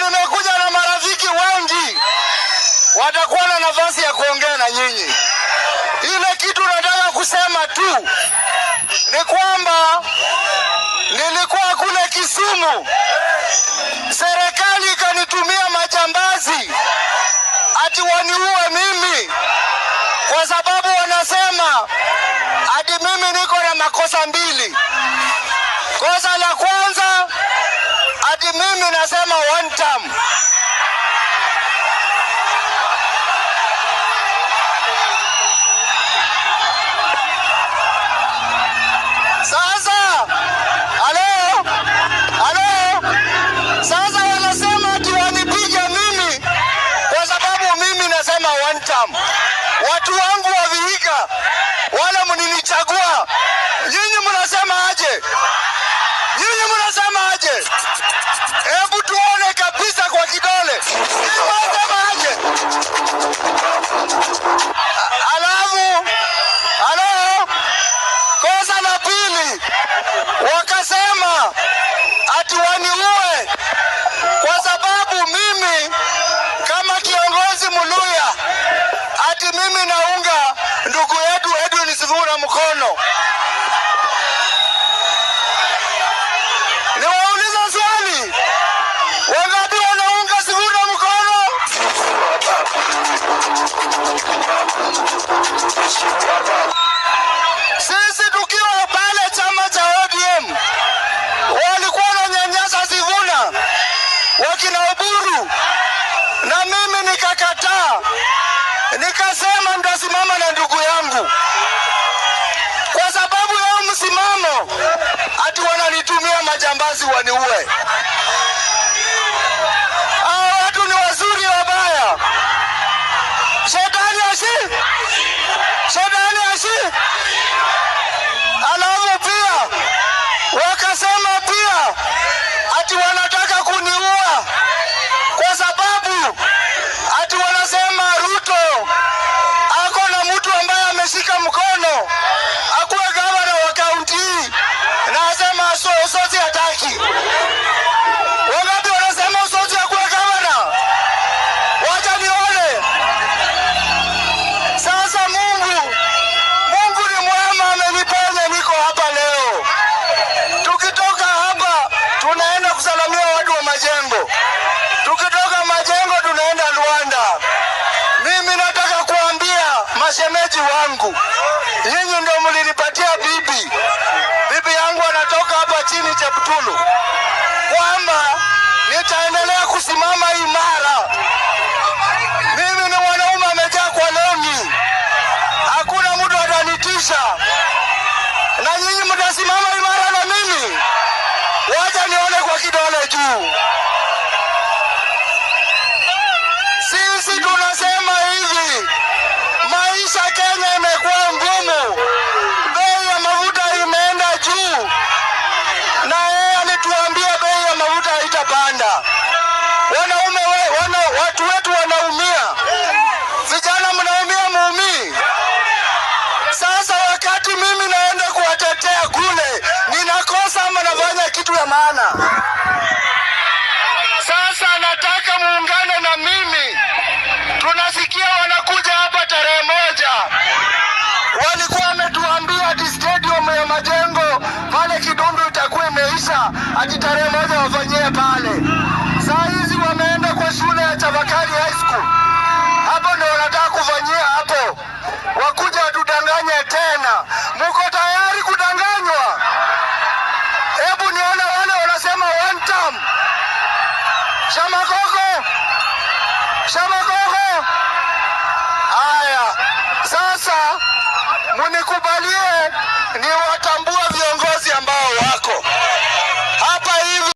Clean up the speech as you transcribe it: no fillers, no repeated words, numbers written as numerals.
Na nimekuja na marafiki wengi, watakuwa na nafasi ya kuongea na nyinyi. Ile kitu nataka kusema tu ni kwamba nilikuwa kule Kisumu, serikali ikanitumia majambazi ati waniue mimi, kwa sababu wanasema ati mimi niko na makosa mbili. Kosa la kwanza, ati mimi nasema one term. Sasa, halo, halo, sasa wanasema ati wanipige mimi kwa sababu mimi nasema one term. Watu wangu wa Vihiga, wale mlinichagua, nyinyi mnasema aje? Nyinyi mnasema aje? Hebu tuone kabisa kwa kidole. Nyinyi mnasema aje? Alafu, halo, kosa la pili wakasema ati waniue kwa sababu mimi kama kiongozi Mluya ati mimi naunga ndugu yetu Edwin Sifuna mkono. Niwauliza swali, wangapi wanaunga Sifuna mkono? Sisi tukiwa pale chama cha ODM walikuwa wananyanyasa Sifuna wakina Oburu, na mimi nikakataa, nikasema nitasimama na ndugu yangu kwa sababu ya msimamo, ati wananitumia majambazi waniue. Hao watu ni wazuri wabaya? Shetani ashi, shetani ashi. Alafu pia wakasema pia ati wanataka kuniua kwa sababu ati wanasema Ruto ako na mtu ambaye ameshika mkono akuwe gavana wa kaunti hii, na asema Osotsi hataki. Wangapi wanasema Osotsi akuwe gavana? Wacha nione. Sasa Mungu ni mwema, ameniponya, niko hapa leo. Tukitoka hapa tunaenda kusalamia watu wa Majengo, tukitoka Majengo tunaenda Rwanda. Mimi nataka kuambia mashemeji wangu, nyinyi ndio mlinipatia bibi. Bibi yangu anatoka hapa chini Cheptulu, kwamba nitaendelea kusimama imara. Mimi ni mwanaume amejaa kwa longi, hakuna mtu atanitisha, na nyinyi mtasimama imara na mimi. Wacha nione kwa kidole juu. Sisi tunasema hivi, maisha Kenya imekuwa ngumu, bei ya mafuta imeenda juu, na yeye alituambia bei ya mafuta haitapanda. Wanaume watu wetu wanaumia, vijana mnaumia, muumii. Sasa wakati mimi naenda kuwatetea kule, ninakosa ama nafanya kitu ya maana? Sasa nataka muungane na mimi. Tunasikia wanakuja hapa tarehe 1. Walikuwa wametuambia ati stadium ya Majengo pale Kidundu itakuwa imeisha, ati tarehe 1 wafanyie pale. Saa hizi wameenda kwa shule ya Chavakali High School, hapo ndio wanataka kufanyia hapo, wakuja watudanganye tena. Muko tayari kudanganywa? Hebu nione wale wanasema one term. Shamakoko, Shamakoko. Haya, sasa munikubalie